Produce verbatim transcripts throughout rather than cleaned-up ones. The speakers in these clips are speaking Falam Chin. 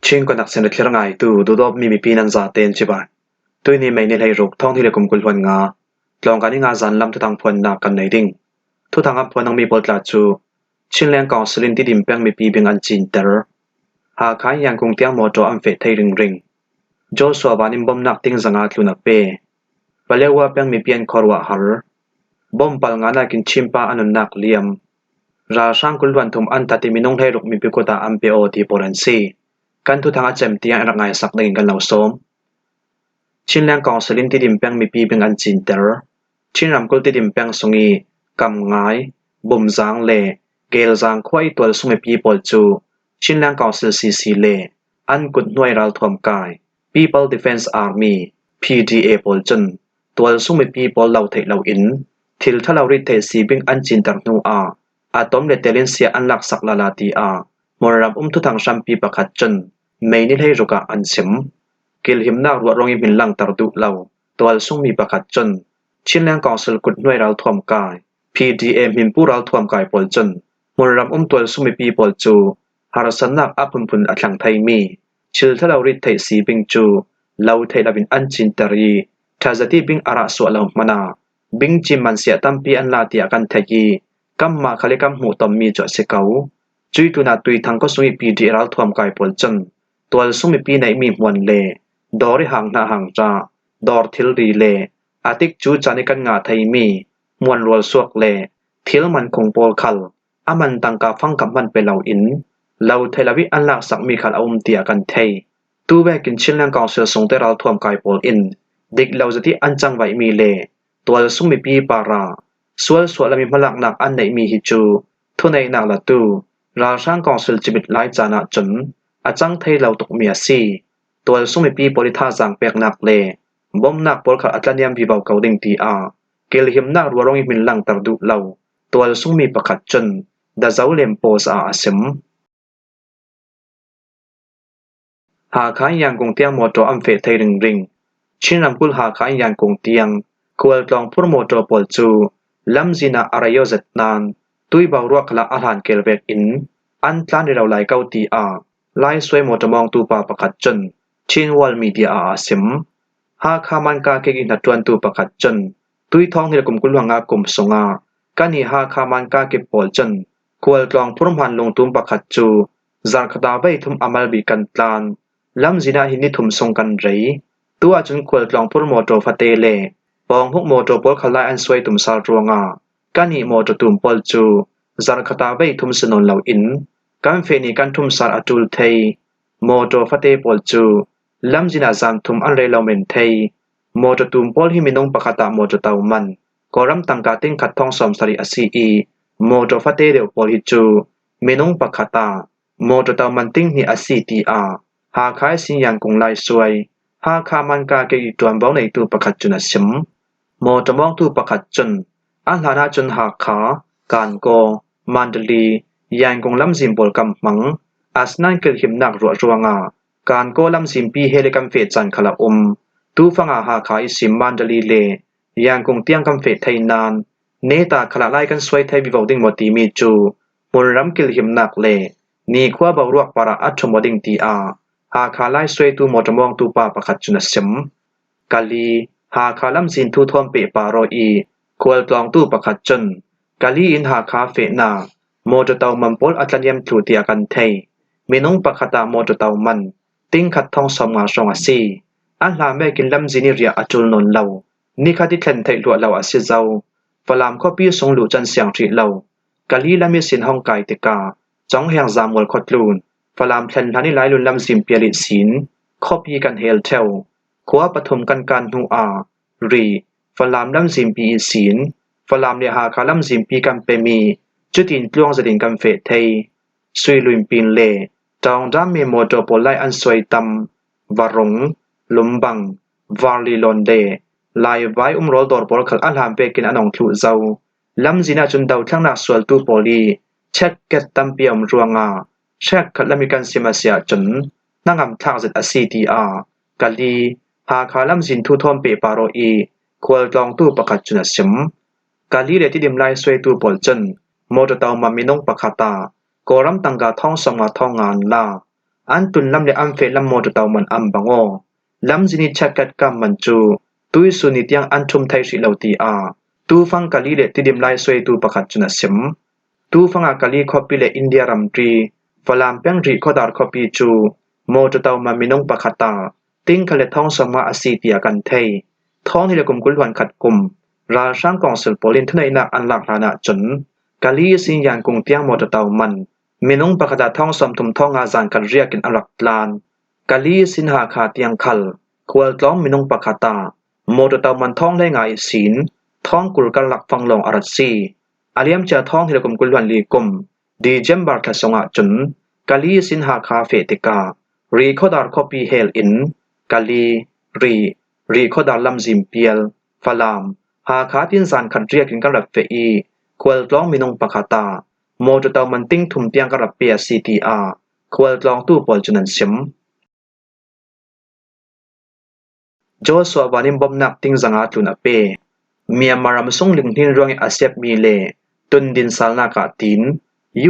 Chin Connection a thlir ngaitu dudawpmi mipi nan zaten cibai. Tuini May ni hleiruk, thawng hnih le kum kul hluan nga, tlawngkai ni nga zan lam thuthang phuannak kan nei ding. Thuthang a phuan mi pawl tla cu Chinland Council in Tidim peng mipi bing an cinter. Hakha in Yangon tiang mawtaw an feh thei ringring. Joshua Van in bomnak ting zanga tlun a pe. Paletwa peng mipi an khuaruah har. Bom pal nga nakin Chin pa a nunnak liam. Ralhrang kul hluan thum an that i minung hleiruk mipi kut ah an pe aw ti pawl an si. Kan thuthang a cem tiang in rak ngaisak dingin kan lo sawm. Chinland Council in Tidim peng mipi bing an cinter. Chin ramkulh Tidim peng sung i Kamngai, Bumzang le Gelzang khua i tualsung mipi pawl cu Chinland Council C C le an kut hnuai ralthuam kai People Defence Army, P D A pawl cun tualsung mipi pawl lo theih loin thil ṭha lo rit theih si bing an cinter hnu ah a tom le telin siah an laksak lala, tiah hmunram um thuthang hrampi pakhat cun May ni hleiruk ah an sim. Kilhimnak ruah ruang i hmin langter duh lo tualsungmi pakhat cun Chinland Council kut hnuai ralthuam kai, P D A hminpu ralthuam kai pawl cun hmunram um tualsung mipi pawl cu harsatnak a phunphun a thleng theimi thil ṭha lo rit theih si bing cu lo theih loin an cinter i, ṭhazati bing a rah suah lo hmanh ah bing cin man siah tampi an la tiah kan theih i, kanmah khal i kan hmuh tommi cu a si ko. Cuih tlunah Tuithang khuasung i P D A ralthuam kai pawl cun tualsung mipi neihmi hmuan le dawr i hang hna hang ra, dawr thilri le a tikcu caan i kan ngah theimi hmuan rualsuak le thil man khung pawl khal a man tangka fangkhat hmanh pe loin lo theih lo i an laksakmi khal a um tiah kan thei. Tu vekin Chinland Council sungte ralthuam kai pawl in dik lo zati an cangvaihmi le tualsung mipi parah sual suah lam i hmalaknak an neihmi hi cu thuneihnak latu ralhrang council cimit lai caan ah cun a cang thei lo tukmi a si. Tualsung mipi pawl i thazaang peknak le bomnak pawl khal a tlaniam vivo ko ding tiah kilhimnak ruah ruang i hmin langter duh lo tualsungmi pakhat cun The Zoland Post ah a sim. Hakha in Yangon tiang mawtaw an feh thei ringring. Chin ramkulh Hakha in Yangon tiang khualtlawng phur mawtaw pawl cu lamzin ah a rei aw zet nain tui boruak khalah a hlan kel vekin an tlan rih lo lai ko, tiah laisuai mawtaw mawngtu pa pakhat cun Chin World Media ah a sim. Hakha Manka kik i hnaṭuantu pakhat cun tui thawng hnih le kum kul hluan nga kum sungah kan i Hakha Manka kik pawl cun khualtlawng phur hmaan lungtum pakhat cu zarhkhat ah vei thum a mal bik kan tlan. Lamzin ah hin ni thum sung kan rei. Tu ahcun khualtlawng phur mawtaw fate le pawnghuk mawtaw pawl khal lai an suai tum sal ruangah kan i mawtaw tum pawl cu zarhkhat ah vei thum si nawn loin kan feh ni kan thum sal a ṭul thei. Mawtaw fate pawl cu lamzin ah zan thum an rei lo men thei. Mawtaw tum pawl hi minung pakhat ah mawtaw to man Kawlram tangka ting khat thawng sawm sarih a si i, mawtaw fate deuh pawl hi cu minung pakhat ah mawtaw to man ting hnih a si, tiah Hakha i sin Yangon laisuai Hakha Manka kik i ṭuanvo neitu pakhat cun a sim. Mawtaw mawngtu pakhat cun a hlan ahcun Hakha, Kankaw, Mandalay, Yangon lamzin pawl kan hmang. Asinain kilhimnak ruah ruangah Kankaw lamzinpi he le kan feh caan khal a um. Tufang ah Hakha i sin Mandalay le Yangon tiang kan feh thei nain neta khalah lai kan suai thei vivo ding maw timi cu hmunram kilhimnak le nikhua boruak parah a ṭhum aw ding, tiah Hakha laisuaitu mawtaw mawngtu pa pakhat cun a sim. Kali, Hakha lamzin thu thawn pehpar aw i khualtlawngtu pakhat cun Kali in Hakha fehnak mawtaw to man pawl a tlaniam thlu tiah kan thei. Minung pakhat ah mawtaw to man ting khat thawng sawm nga hrawng a si. A hlan vekin lamzin i riah a ṭul nawn lo. Nikhat i thlen theih hluah lo a si zo. Falam khuapi sung luh can siang hrih lo. Kali lam i sin hong kai tikah Congheng Zamual khuatlun Falam thlen hlan i Lailun lamzin pial i sin khuapi kan hel ṭheu. Khua pathum kan kan hnu ah Rih, Falam lamzinpi i sin Falam le Hakha lamzinpi kan pemi cutin tluang zetin kan feh thei. Suilunpin le Tawngdam me mawtaw pawl lai an suai tam. Varung, Lumbang, Varlilon le Laivai um rawl dawr pawl khal a hlan vekin an ong thluh zo. Lamzin ahcun dothlengnak sualtu pawl i check gate tampi a um ruangah hrekkhat lam i kan sim a si ahcun hnangam thlak zet a si, tiah Kali, Hakha lamzin thu thawn pehpar aw i khualtlawngtu pakhat cun a sim. Kali le Tidim laisuaitu pawl cun mawtaw to man minung pakhat ah Kawlram tangka thawng sawm nga thawng nga an lak. An tun lam le an feh lam mawtaw tau man an bang aw. Lamzin i chakkat kam man cu tuisun ni tiang an ṭhum thei hrih lo, tiah Tufang Kali le Tidim lai suaitu pakhat cun a sim. Tufang ah Kali khuapi le India ramṭi Falam peng Rihkhawdar khuapi cu mawtaw tau man minung pakhat ah tingkhat le thawng sawmnga a si, tiah kan thei. Thawng hnih le kum kul hluan khat kum ralhrang kawngsil pawl in thuneihnak an lak hlan ahcun Kali ihsin Yankung tiang mawtaw tau man minung pakhat ah thawng sawmthum thawng nga zan khat riak in a rak tlan. Kali ihsin Hakha tiang khal khualtlawng minung pakhat ah mawtaw tau man thawng hleinga ihsin thawng kul karlak fanglawng a rat si. A liamcia thawng hnih le kum kul hluan li kum December thla sungah cun Kali ihsin Hakha feh tikah Rihkhawdar khuapi hel in Kali, Rih, Rihkhawdar lamzin pial, Falam, Hakha tin zan khat riak in kan rat feh i khualtlawng minung pakhat ah mawtaw tau man ting thum tiang ka rat pe a si, tiah khualtlawngtu pawl cun an sim. Joshua Van in bomnak ting zanga tlun a pe. Myanmar ram sung linghnin ruangih a siatmi le tundin salnak ah tin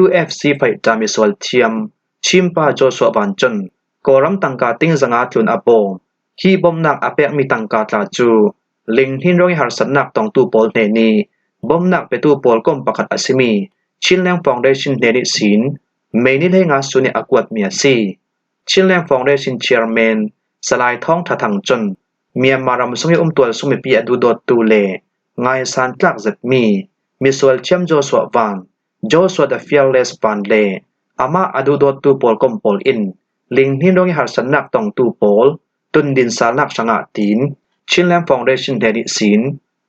U F C faihta misual thiam Chinpa Joshua Van cun Kawlram tangka ting zanga tlun a bawm. Hi bomnak a pekmi tangka tla cu linghnin ruangih harsatnak tongtu pawl hnenih bomnak petu pawl kom pakhat a simi Chinland Foundation hnen ihsin May ni hleinga sun ih a kuatmi a si. Chinland Foundation Chairman Salai Thawng Ṭha Thang cun Myanmar ram sungih umtual sung mipi a duhdawttu le ngaisan tlak zetmi misual thiam Joshua Van, Joshua the Fearless Van le amah a duhdawttu pawl kom pawl in linghnin ruangih harsatnak tongtu pawl tundin salnak hrangah tin Chinland Foundation hnen ihsin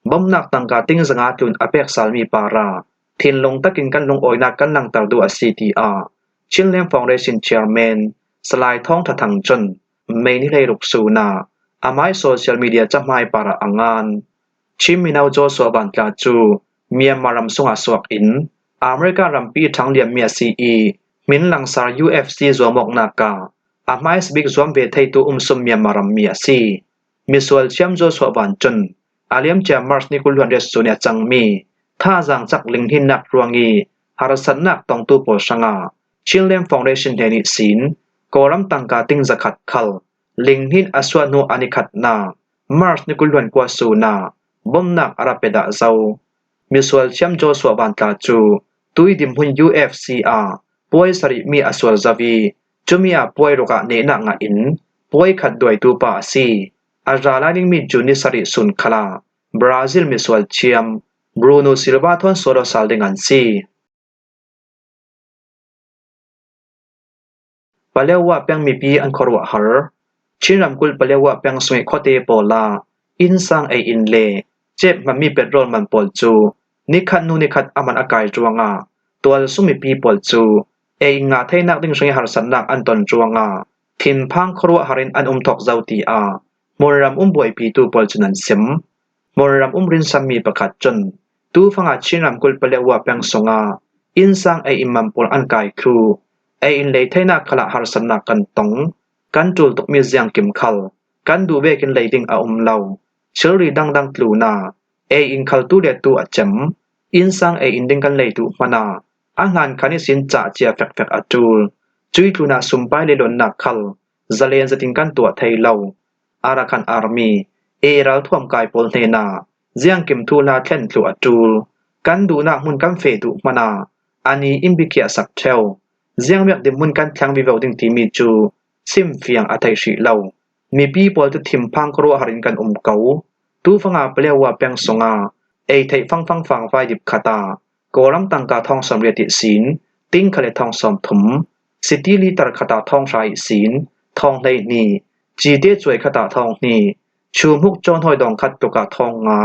bomnak tangka ting zanga tlun a peksalmi parah thinlung takin kan lungawinak kan langter duh a si, tiah Chinland Foundation Chairman Salai Thawng Ṭha Thang cun May ni hleiruk sun ah amai social media cahmai parah a ngan. Chin mino Joshua Van tla cu Myanmar ram sungah suak in America rampi ih ṭhang liammi a si i hmin langsar U F C zuamawknak ah a hmaisabik zuam ve theitu umsum Myanmar rammi a si. Misual thiam Joshua Van cun a liamcia March ni kul hluan riat sun ih a cangmi thazaang cak linghninnak ruangih harsatnak tongtu pawl hrangah Chinland Foundation hnen ihsin Kawlram tangka ting zakhat khal linghnin a suah hnu a ni khatnak March ni kul hluan kua sun ah bomnak a rak pe dah zo. Misual thiam Joshua Van tla cu tuidim hmun U F C ah puai sarihmi a sual zo i cumi ah puai ruk ah nehnak ngah in puai khat duaitu pa a si. A ra lai dingmi June ni sarih sun khalah Brazil misual thiam Bruno Silva thawn sual aw sal ding an si. Palewa peng mipi an khuaruahhar. Chin ramkulh Palewa peng sungih khuate pawl ah innsang ei in le cep hmanmi petrol man pawl cu nikhat hnu nikhat a man a kai ruangah tualsung mipi pawl cu ei in ngah theinak ding hrangih harsatnak an ton ruangah thinphang khuaruahhar in an um thawk zo, tiah hmunram um buaipitu pawl cun an sim. Hmunram um rinsanmi pakhat cun tufang ah Chin ramkulh Palewa peng sungah innsang ei in man pawl an kai thluh. Ei in lei theinak khalah harsatnak kan tong. Kan ṭul tukmi ziangkim khal kan duh vekin lei ding a um lo. Thilri dangdang tlunah ei in khal tu le tu a cem. Innsang ei in ding kan lei duh hmanah a hlan khan ihsin cah cia fekfek a ṭul. Cui tlunah sumpai le luannak khal zalen zetin kan tuah thei lo. Arakan Army, A A ralthuam kai pawl hnenah ziangkim thuhla thlen thluh a ṭul. Kan duhnak hmun kan feh duh hmanah ani in bikhiahsak ṭheu. Ziangvek dinhmun kan thleng vivo ding timi cu simfiang a theih hrih lo. Mipi pawl cu thinphang khuaruahhar in kan um ko. Tufang ah Palewa peng sungah ei theih fangfang fangvai dip khat ah Kawlram tangka thawng sawmriat ihsin tingkhat le thawng sawmthum, siti liter khat ah thawng hra ihsin thawng hleihnih, cite cuai khat ah thawng hnih, chuhmuk cawnhawi dawng khat tluk ah thawng nga,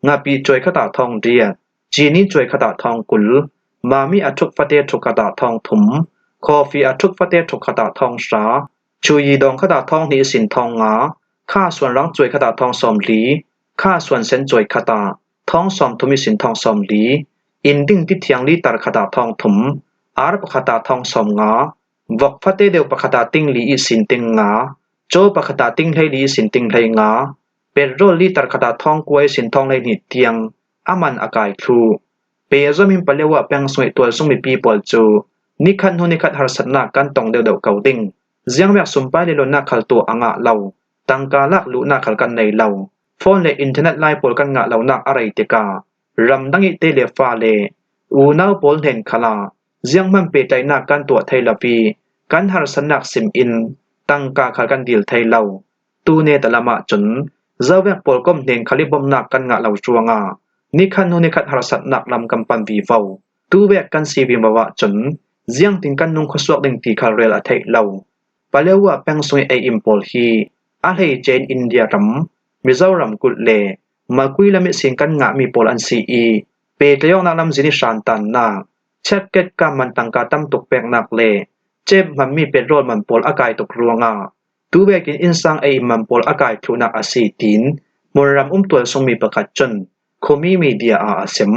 ngapih cuai khat ah thawng riat, cini cuai khat ah thawng kul, mami a ṭhuk fate ṭhuk khat ah thawng thum, coffee a ṭhuk fate ṭhuk khat ah thawng hra, chuyi dawng khat ah thawng hnih ihsin thawng nga, kha suan rang cuai khat ah thawng sawmli, kha suan sen cuai khat ah thawng sawmthum ihsin thawng sawmli, in ding tithiang liter khat ah thawng thum, ar pakhat ah thawng sawmnga, vok fate deuh pakhat ah tingli ihsin ting nga, caw pakhat ah ting hleili ihsin ting hleinga, petrol liter khat ah thawng kua ihsin thawng hleihnih tiang a man a kai thluh. Pehzom in Palewa peng sungih tualsung mipi pawl cu nikhat hnu nikhat harsatnak kan tong deuhdeuh ko ding. Ziangvek sumpai le luannak khal tuah a ngah lo, tangka lak luhnak khal kan nei lo, phone le internet lai pawl kan ngah lonak a rei tikah ramdang ihte le fale unau pawl hnen khalah zianghman pehtlaihnak kan tuah thei lo ih kan harsatnak sim in tangka khal kan dil thei lo. Tune talam ahcun zovek pawlkom hnen khal ih bawmhnak kan ngah lo ruangah nikhat hnu nikhat harsatnak lam kan pan vivo. Tuvek kan si vivo ahcun ziangtin kan nung khuasuak ding ti khal rel a theih lo. Paletwa peng sungih ei-im pawl hi a hleice in India ram, Mizoram kulh le Magway lam ihsin kan ngahmi pawl an si ih, pehtlaih awknak lamzin ih hrantannak, check gate kam man tangka tam tuk peknak le cep hmanmi petrol man pawl a kai tuk ruangah tuvekin innsang ei-im man pawl a kai thluhnak a si, tiin hmunram um tualsungmi pakhat cun Khumi Media ah a sim.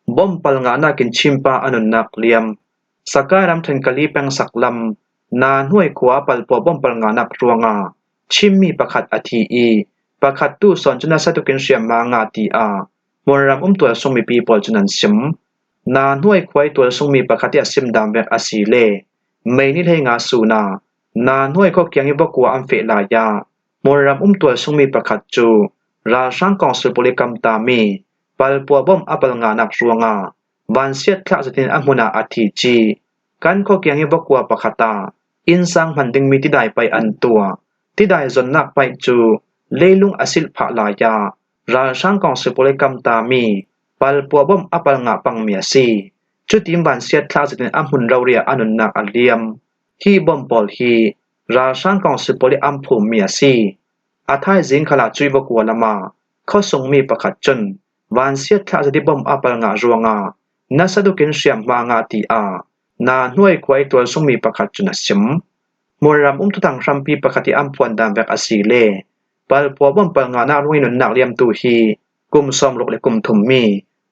Bom pal ngahnak in Chin pa a nunnak liam. Sakai ramṭhen Kali peng sak lam Nahnuai khua palpua bom pal ngahnak ruangah Chinmi pakhat a thi ih pakhat tu sawn cu nasa tukin hriamhma a ngah, tiah hmunram um tualsung mipi pawl cun an sim. Nahnuai khua ih tualsungmi pakhat ih a sim dan vek a si le May ni hleinga sun ah Nahnuai khua kiang ih vawkua an feh lai ah hmunram um tualsungmi pakhat cu ralhrang kawngsil pawl ih kamtami palpua bom a pal ngahnak ruangah vansiat thlak zetin a hmun ah a thi cih. Kan khua kiang ih vawkua pakhat ah innsang hman dingmi tidai paih an tuah. Tidai zonnak paih cu leilung a silh phah lai ah ralhrang kawngsil pawl ih kamtami palpua bom a pal ngah pangmi a si. Cutin vansiat thlak zetin a hmun rori ah a nunnak a liam. Hi bom pawl hi ralhrang kawngsil pawl ih an phummi a si. A thaizing khalah cuih vawkua lamah khuasungmi pakhat cun vansiat thlak zet ih bom a pal ngah ruangah nasa tukin hriamhma a ngah, tiah Nahnuai khua ih tualsungmi pakhat cun a sim. Hmunram um thuthang hrampi pakhat ih an phuan dan vek a si le palpua bom pal ngahnak ruangih nunnak liamtu hi kum sawmruk le kum thummi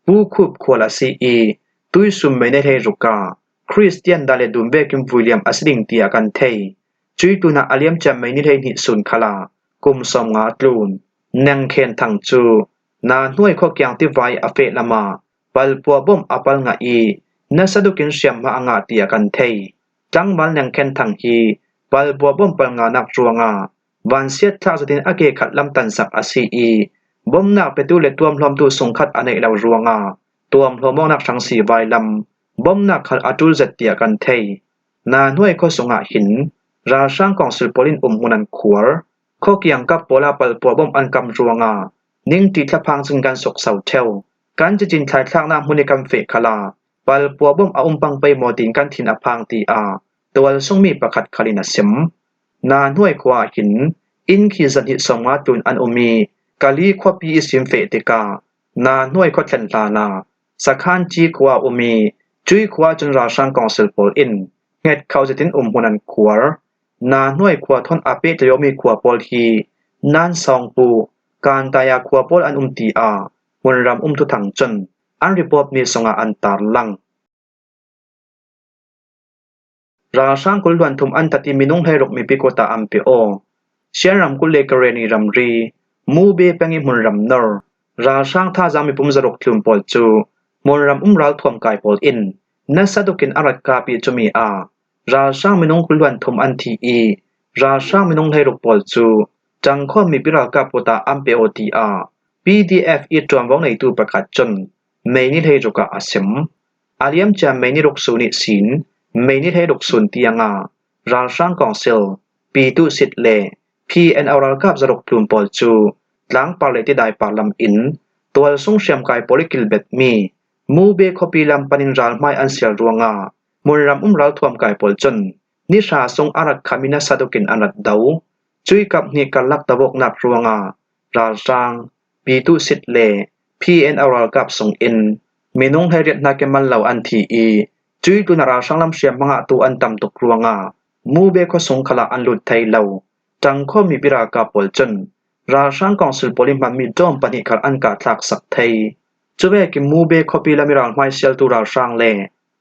Pu Khup Khual a si ih tuihsun May ni hleiruk ah Khristian dai le dum vekin vui liam a si ding tiah kan thei. Cuih tlunah a liamcia May ni hleihnih sun khalah kum sawmnga tlun Nengkhen Thang cu Nahnuai khua kiang tivai a feh lamah palpua bom a pal ngah ih nasa tukin hriamhma a ngah tiah kan thei. Tlangval Nengkhen Thang hi palpua bom pal ngahnak ruangah vansiat thlak zetin a ke khat lamtansak a si ih bomnak petu le tuamhlawmtu sungkhat a neih lo ruangah tuamhlawm awknak hrang si vailam bomnak khal a ṭul zet tiah kan thei. Nahnuai khua sungah hin ralhrang kawngsil pawl in umhmun an khuar. Khua kiangkap pawl ah palpua bom an kam ruangah ningṭi thlaphang cun kan sukso ṭheu. Kan cicin thlaithlaknak hmun ih kan feh khalah palpua bom a um pang pei maw tiin kan thin a phang, tiah tualsungmi pakhat khal in a sim. Nahnuai khua ah hin inn khi zahnih sawmnga tlun an um ih Kali khuapi ihsin feh tikah Nahnuai khua thlen hlanah Sakhanci khua a um ih cuih khua ahcun ralhrang kawngsil pawl in hnget khauh zetin umhmun an khuar. Nahnuai khua thawn a pehtlaihmi khua pawl hi Nansawngpu, Kantaya khua pawl an um, tiah hmunram um thuthang cun an report mi sungah an tarlang. Ralhrang kul hluan thum an tat ih minung hleiruk mipi kut ah an pe aw. Shan ramkulh le Karenni ramri, Mube peng ih hmunram nor, ralhrang thazaang mipum zaruk tlun pawl cu hmunram um ralthuam kai pawl in nasa tukin a rat kap ih cumi ah ralhrang minung kul hluan thum an thi ih ralhrang minung hleiruk pawl cu Ṭangkhawm mipi ralkap kut ah an pe aw, tiah P D F ih ṭuanvo neitu pakhat cun May ni hleiruk ah a sim. A liamcia May ni ruk sun ihsin May ni hleiruk sun tiangah ralhrang kawngsil, Pitusit le P N O ralkap zaruk tlun pawl cu tlangpar le tidai par lam in tualsung hriamkai pawl ih kilbetmi Mube khuapi lam panin ralhmai an sial ruangah hmunram um ralthuam kai pawl cun ni hra sung a rat khami nasa tukin an rat do. Cuih kap hnih karlak tawawknak ruangah ralhrang, Pitusit le P N O ralkap sungin minung hleiriat hnakin man lo an thi ih cuih tlunah ralhrang lam hriamhma ngahtu an tam tuk ruangah Mube khuasung khalah an lut thei lo. Ṭangkhawm mipi ralkap pawl cun ralhrang kawngsil pawl ih hmanmi drone pahnih khal an kahthlak sak thei. Cuvekin Mube khuapi lam ih ralhmai sialtu ralhrang le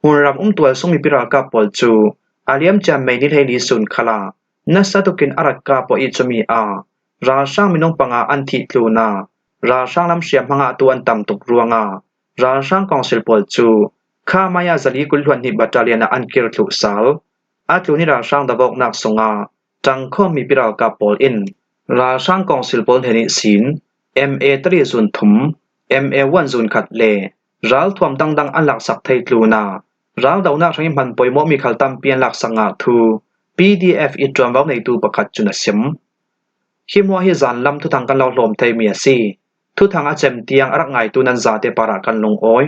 hmunram um tualsung mipi ralkap pawl cu a liamcia May ni hleili sun khalah nasa tukin a rat kap aw ih cumi ah ralhrang minung panga an thih tlunah ralhrang lam hriamhma ngahtu an tam tuk ruangah ralhrang kawngsil pawl cu Kha Maya zali kul hluan hnih battalion ah an kir thluh sal. A tluni ralhrang davawknak sungah ṭangkhawm mipi ralkap pawl in ralhrang kawngsil pawl hnen ihsin M A tali zun thum, M A one zun khat le ralthuam dangdang an laksak thei tlunah raldonak hrangih hman pawimawhmi khal tampi an laksak ngah thu P D F i ṭuanvo neitu pakhat cun a sim. Hi hmuah hi zanlam thuthang kan lo hlawm theimi a si. Thuthang a cem tiang a rak ngaitu nan zate parah kan lungawi.